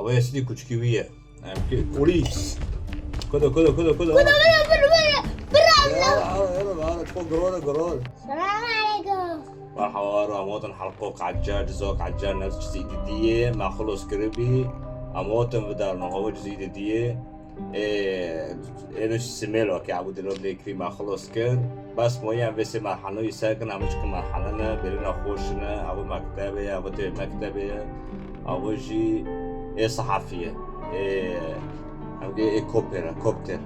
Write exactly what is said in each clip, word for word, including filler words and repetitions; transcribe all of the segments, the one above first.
Wê sidî kuçkî wî ye. Em ki kulî. Kudo, kudo, kudo, kudo. Kudo, kudo, kudo, kudo. Bira, bira. Yala, yala, yala, yala, çok gurur, gurur. Selam aleyküm. Merhaba, em hatin halqo qecar, cizo qecar, nefs cizî didiyê, me xilos kiribî. Em hatin vidarno, hava cizî didiyê. Ê, ê, simêlo ke ew dilom lê kirî me xilos kir. Bes moyî em vê sê merhaloyî ser kin, em çiqî merhale ne, bêrîna xweş ne, ew mektebê ye, ew tê mektebê ye, ew jî ê sehefî ye. Ê, em gê ê kopêr e, koptêr.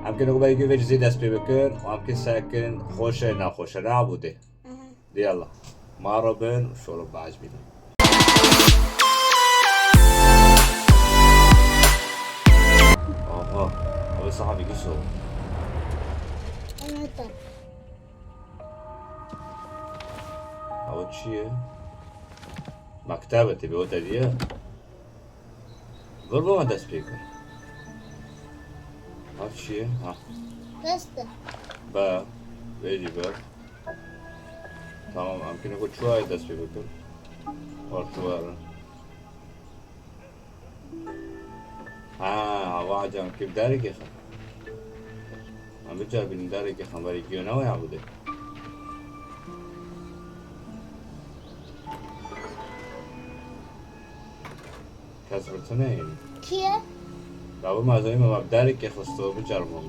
Em kê nokberî gê vê cizê dest pê bikin, û em kê ser kin, xweş e, nexweş e, ne ew dê. Aha. Dê Allah. Ma re bin û şoro baş bînin. Aha. Ew sahibî giso. Evet. Ew çi ye? Mektebe tê bi o te diye. Vir bo me dest pê kir. Ev çi ye? Ha. Dest e. Be. Vê jî be. Tamam, em kine ku çuwayê dest pê bikin. War çuwar. Ha, hava cem kê bi darekê xwe. Em bicar bînin darekê xwe, berê giyo ne waya bide. Kes vir tune ye. Kî ye? Gava me zanî me bi darekê xisto, bicar bûm.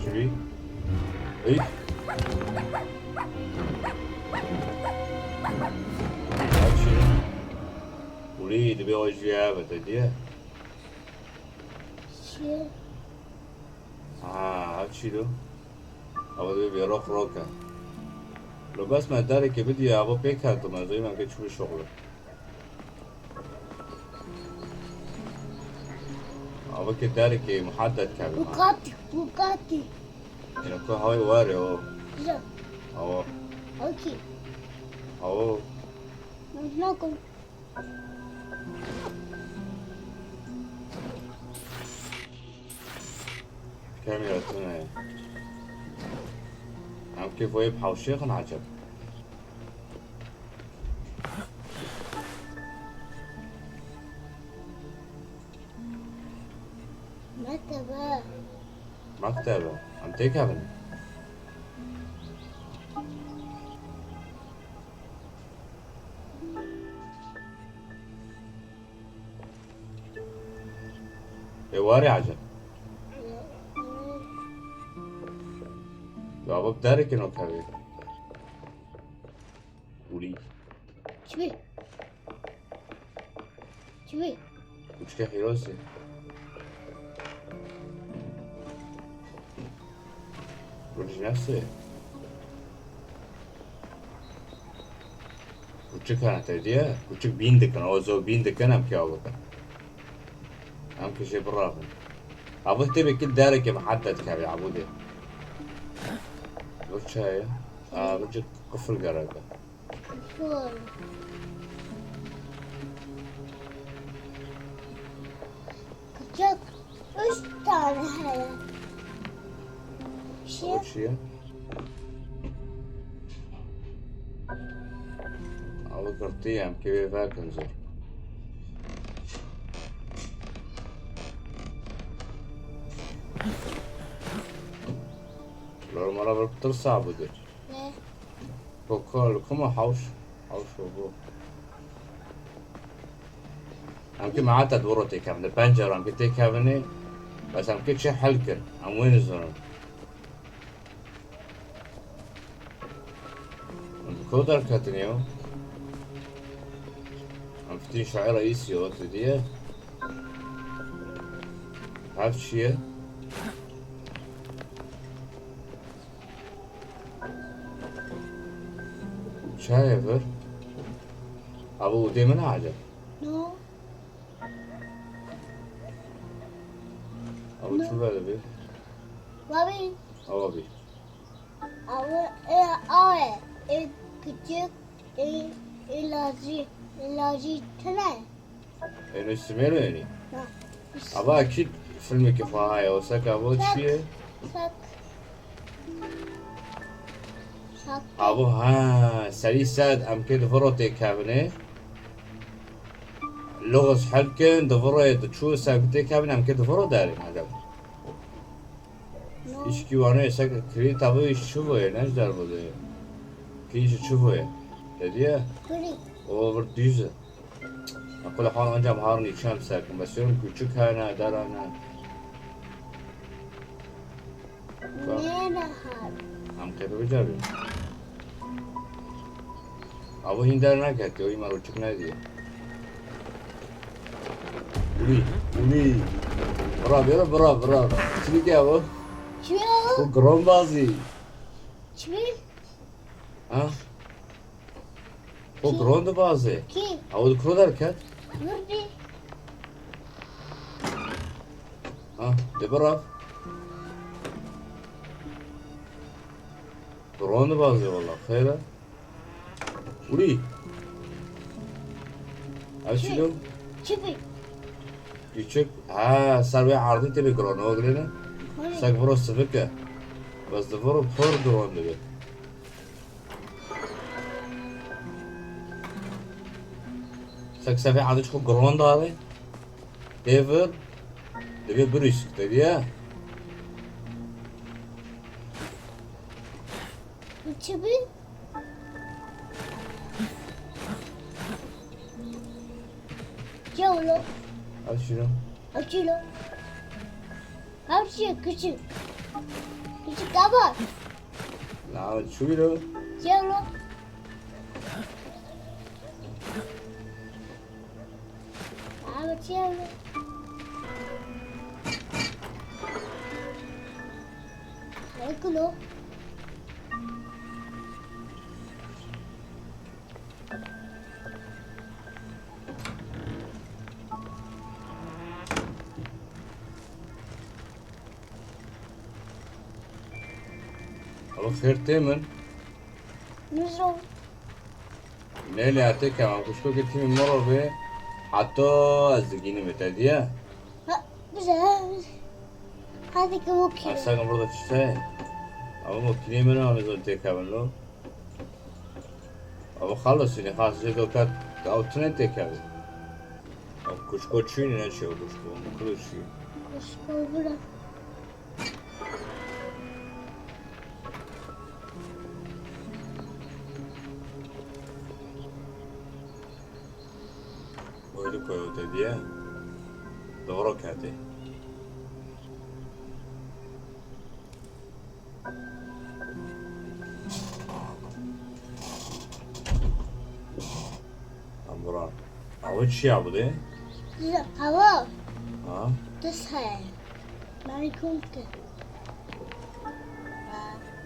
Çi bî? Ey! Ev çi? Ulî, dibê o jî eve te diye. Çi? Ha, ev çi do? Ev dibê bê rok rok e. Lo bes me darekê bidiye, ev pêk hato me, zoyê me ke çû şoxlo. Avike darekê muheddet kevin ha. Bugatti, Bugatti. Ina ku hay ware o. Güzel. Awa. Okey. Awa. Nakum. Kamera tune. Em kê voyê bi hawşê xin aceb. Mektebe. Mektebe. Em têkevin. Ê warê eceb. Ya bab derekê no kevê. Ulî. Çi bî? Çi bî? Kuçke xîrosê. Roj nefsê. Kuçik hene te diye. Kuçik bîn dikin. O zo bîn dikin em kê aw bikin. Em kê jê biraxin. Ev tê bê kil derekê muheddet kevê ebûdê. Vir çaye. Aa, vir cik qifil gerek be. Sol. Küçük üç tane hele. Şey. O çi ye? Alı girtî em kê wê vekin zor. Lor mala bir tirsa bû dir. Ne? Kokol, kuma hawş, hawş û bû. Em ki meeta dûro têkevin, di pencera em ki têkevinê, bes em ki çi hel kir, em wê nizonin. Em bi ku derketin yo? Em fitî şaira îsyo, tu diye. Hev çi ye? Çayê vir. Abi, û dê min acil. No. Abi, no. Çi ver bi? Abi. Abi. Abi, e, abi, e, küçük, e, ilacı, ilacı tane. Êno Sumêlo ênî? Na. Ava kî filmekî xwe heye, o seka bo çi ye? Sek. Abo ha, serî sed, em kê di viro têkevine. Loxis hel kin, di viro di çû ser têkevine, em kê di viro derê madem. Îşkî wane sek kirî tabi îş çi voye, ne ji dervo de. Kî ji çi voye? Te diye? Kurî. O vir dîze. Akula hal ancak harni çem sekim. Bes yorum küçük hene, darana. Nêre har. Em qepe bicarî. Abo hîn derneketiye, o îmar uçuk nediye. Ulî, ulî. Bira, bira, bira, bira. Çi dike abo? Çi o? Bu gron bazî. Çi? Ha? O gron dibazê. Kî? Ew di kuro derket? Virdî. Ha, dê birav. Gron dibazê wala, xêr e. Ulî. Ev çi lo? Çi bî? Küçük. Ha, ser wê erdî tê bê gron, o girêne. Sek viro sivik e. Bes di viro pir gron dibe. Sek sevê erdî çi xwe gron dare. Tê vir. Divê birîsk, te diye? Çi bî? Çewlo. Ev çi lo? Ev çi lo? Ev çi ye? Küçük. Küçük ama. Na, çi lo? Çewlo. Ama çi ye? Eklo. Alo, xêr tê min? Nizam. Nê lê etê kema kuşko ke tîmê min ro bê, heta ez digînim te diye. Ha, bize, ha, bize. Hadi ki bu ki. Asa kan burada çi te? Ama bu kinê min anizon tê kevin lo. Ama xalas yine xas jê dokat, ew tune tê kevin. Ew kuşko çî ne çi ew kuşko, kilo çî. Kuşko bira. Boylu koyotê diye. Doğru kete. Amburan. Awe çi ya bu de? Hava. Ha? Tis heye. Malikum ke.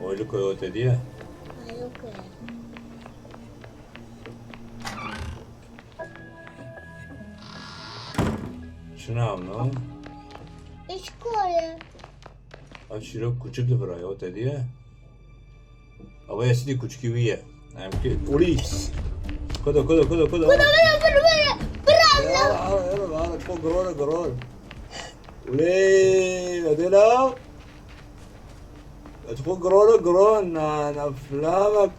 Oylu koyote diye. Ayok. Çi nav no? Eşkole. Ev şîrok küçük li vira ya, te diye. Ama esli küçükü wiye. Em ki, uli. Kodo, kodo, kodo, kodo. Kodo, kodo, kodo, kodo. Bira, bira. Ya, ya, ya, ya, çok gron, gron. Uli, hadi la. Çok gron, gron, na, na, flama.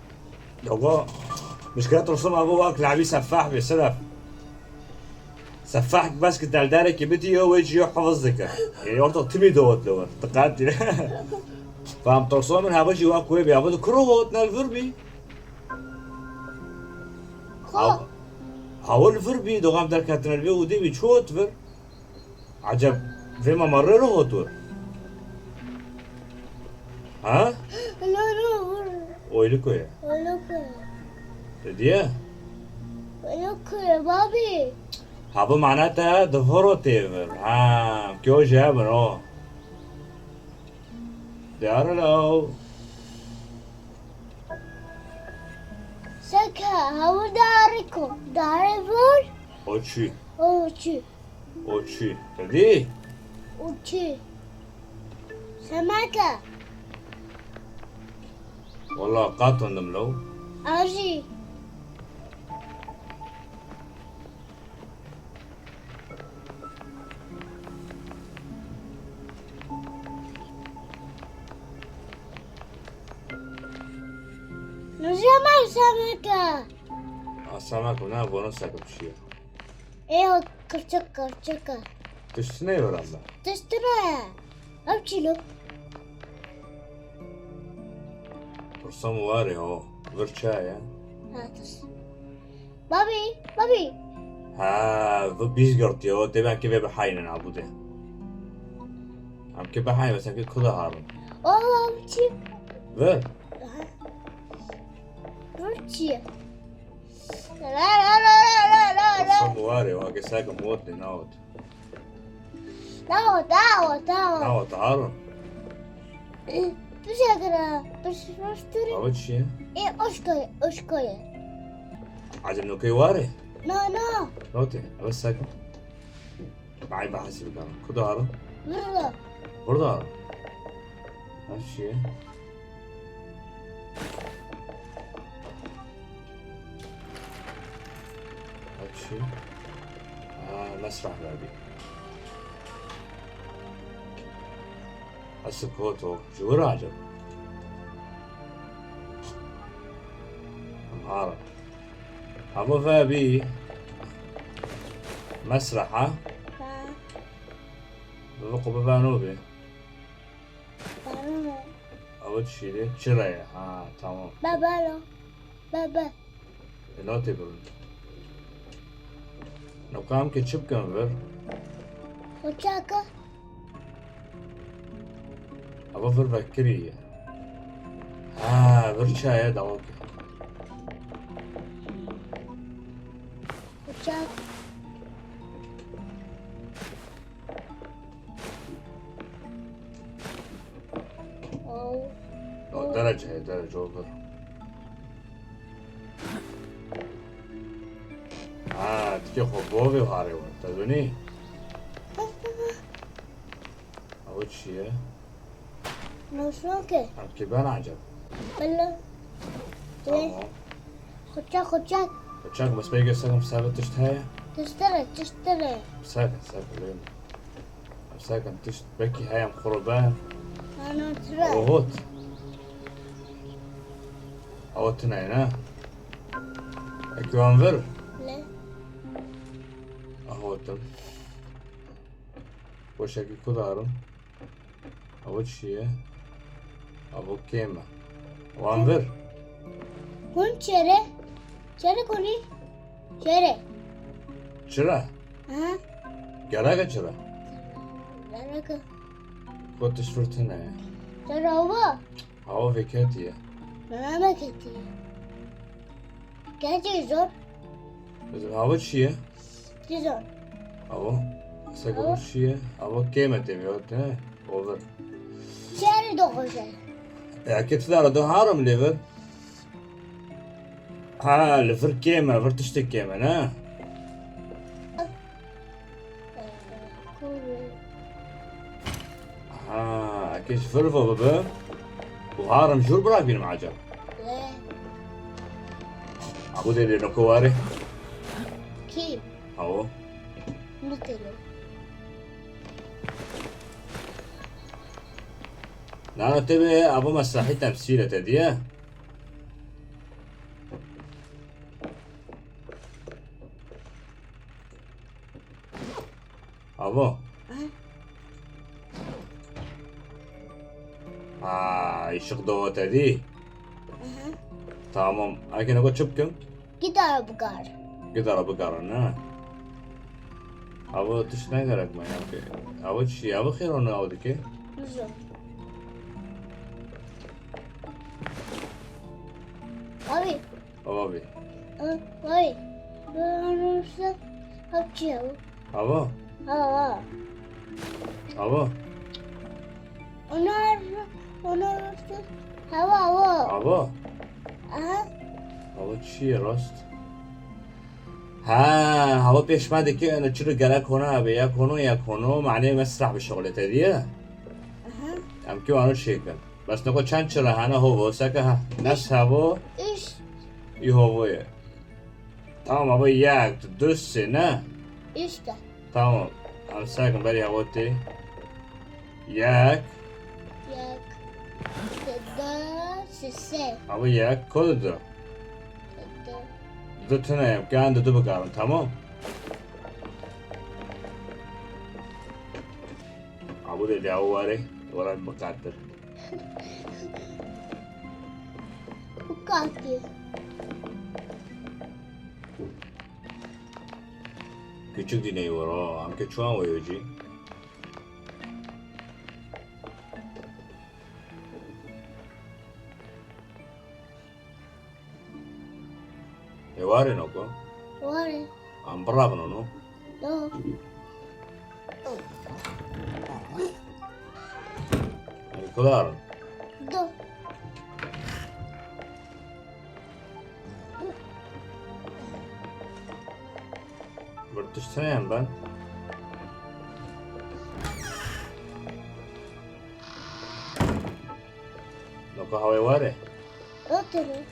Baba, mişkila Torsum abi wak labî sefah be, sedef. Sefah bes ki teldarekî bitiyo, wê jî yo hifz dike. Yanî orta timî dot li wir. Diqet dî. Fam Torsum min hebe jî wak wê be. Abi de kuro hot nel vir bî. Ko? Haw-, hawil vir bî, doxam derketine li vê û dê bî, çi hot vir? Eceb, vê mamarê re hot wir. Ha? Lo, lo, lo. Oyluko ye. Oyluko ye. Te diye? Oyluko ye, babî. Ha, bu mana te di viro tê vir. Ha, kyo je min o. Diyar lo. Seke, ha, bu dariko. Dare vir. O çi? O çi? O çi? Te dî? O çi? Semeke. Wala qatindim lo. Ajî. Semeke. Ha, semek ne, bono seke bir şey. Ê, qirçik, qirçik e. Tişt ne yoran be? Tişt ne? Ev çîlo. Pirsa min warê ho. Vir çaye? Ha, tirs. Babî, babî. Ha, vi bîst girtiye, o tê belkî vê bihayînin abû de. Em ki bihayîn, mesela ki kuda harin. O, ev çi? Vir. Aha. Vir çi? La, la, la. Pirsa min warê, wake seke mot de, navot. Navot, navot, navot. Navot, harin. Pişekira, piş-, pişturi. Ew çi ye? Ê, oşko ye, oşko ye. Acem nokê warê? No, no. Notê, ew seke. Bay bahsî bikin. Kuda harin? Burada. Burada harin. Ev çi ye? Ev çi? Ha, mesrah verdî. Ew sikoto. Ji wir acem. Em harin. Hema ve bî mesrah ha? Ha. Bi xwe bivano bê. Tamam. Ew çi de? Çira ye. Ha, tamam. Baba lo. Baba. E, notê birin. Nokam ke çi bikin vir? Uçaka. Ew vir vekirî ye. Ha, vir çaye dawa ke. Uçak. Oh. O derece, derece o bir. Ha, tikê xwe bovê harê we. Te dûnî? Ew çi ye? Nasıl ki? Em ki ben acem. Bella. Tamam. Xuçak, xuçak. Xuçak, bes peyge sekim sebe tişt heye? Tiştire, tiştire. Seke, seke, lê. Em sekin tişt, belkî heye em xuro ben. Ana tire. Ohot. Ew tine ne? Ekî wan vir? Ne. Ahotim. Weşekî ku darim? Ew çi ye? Ew kêm e. Wan vir. Hûn çêre? Çêre konî? Çêre. Çira? Ha? Gerek e çira? Gerek e. Ku tişt vir tune ye. Çira ew? Ew vêketiye. Name ketiye. Gerçek zor. Bizim ew çi ye? Çi zor? Ew. Sek ew çi ye? Ew kêm e tevî, ew te. Over. Çêre doxoze. E, ke tu dara do harim lê vir. Ha, li vir kêm e, vir tiştê kêm e, ne? Ha, eke ji vir ve bibe, û harim jûr birakînim acem. Lê. Abû dê dê noko warê. Kî? Awo. Nutêlo. Nano tê be, abû mesrahî temsîl e te diye. Avo. Aha. Aa, ışık doğu dedi. Aha. Tamam. Ake ne çi bikim? Git ara bikar. Git ara bikar, ne? Avo tişt ne gerek mi ya? Avo çi? Avo xêr onu avo dike? Abi. Abi. Abi. Bunu sen yapıyor. Avo. Avo. Avo. Onlar, onlar, avo, avo. Avo. Aha. Avo çi ye rast? Ha, hava pêş me dike, yani çilo gerek hona abi, ya kono ya kono, mane mesrah bi şuxulê te diye. Aha. Em ki wano çêkin. Bes niko çend çira hene hovo, seke ha. Nes havo. Üç. Ü hovo ye. Tamam, avo yek, du, sê, ne? Üç de. Tamam. Em sekin berî avo tê. Yek. Yek. Du, sê, sê. Avo yek, kod du. Tu tune em, ke em du bikarin, tamam? Abû dê, dê ew ware, were biqatir. Biqatir. Küçük diney were, em ke çuwan wê jî. Ê warê no ku? Warê. Em birabin no? Do. Ê kular? Do. Bir tiştine em ben. Noka hawê warê? Rotene.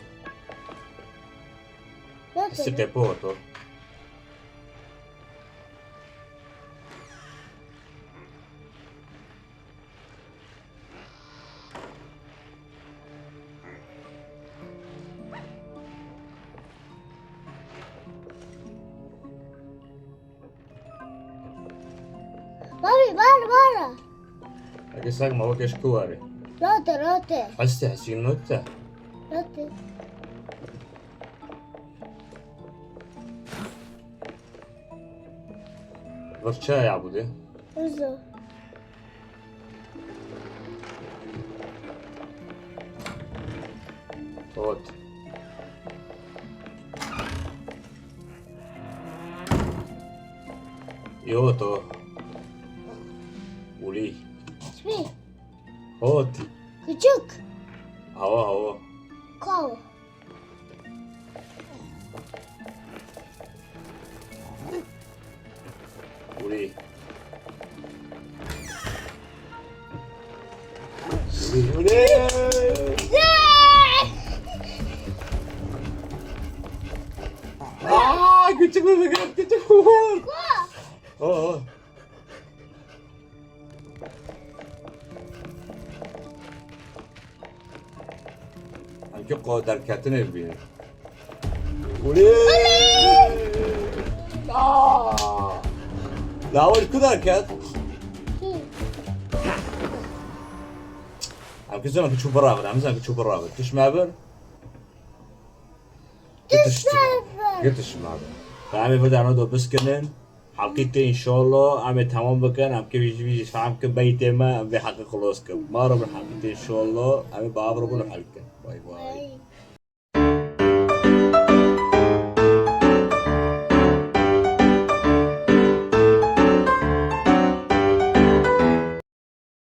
Rotene. Siqê po to. Babî, bar, bar. Eke sak ma weke ji ku warê? Rate, rate. Hestê, hesîn note. Rate. Vir çi heye Ebûdê? Rizo. Hot. Yo to. Ulî. Spî. Hot. Küçük. Hawa, hawa. Kaw. Ulî. Ulî, ulî. Aa, küçük bir, küçük. Oh, oh. Em ki qo derketinê bibînin. Ulî! Aa! Lawir ku derket? Em ki zan ki çû birabin, em zan ki çû birabin. Tişt me bir. Gitiş. Gitiş me bir. Em ê vir dano do biskinin. Helqî te înşallah em ê temam bikin, em ke vî jî vî jî fehm kin, beytê me, em vê heqî xilos kin. Ma re bin helqî te înşallah, em ê bi av re bin û hel kin. Bay bay.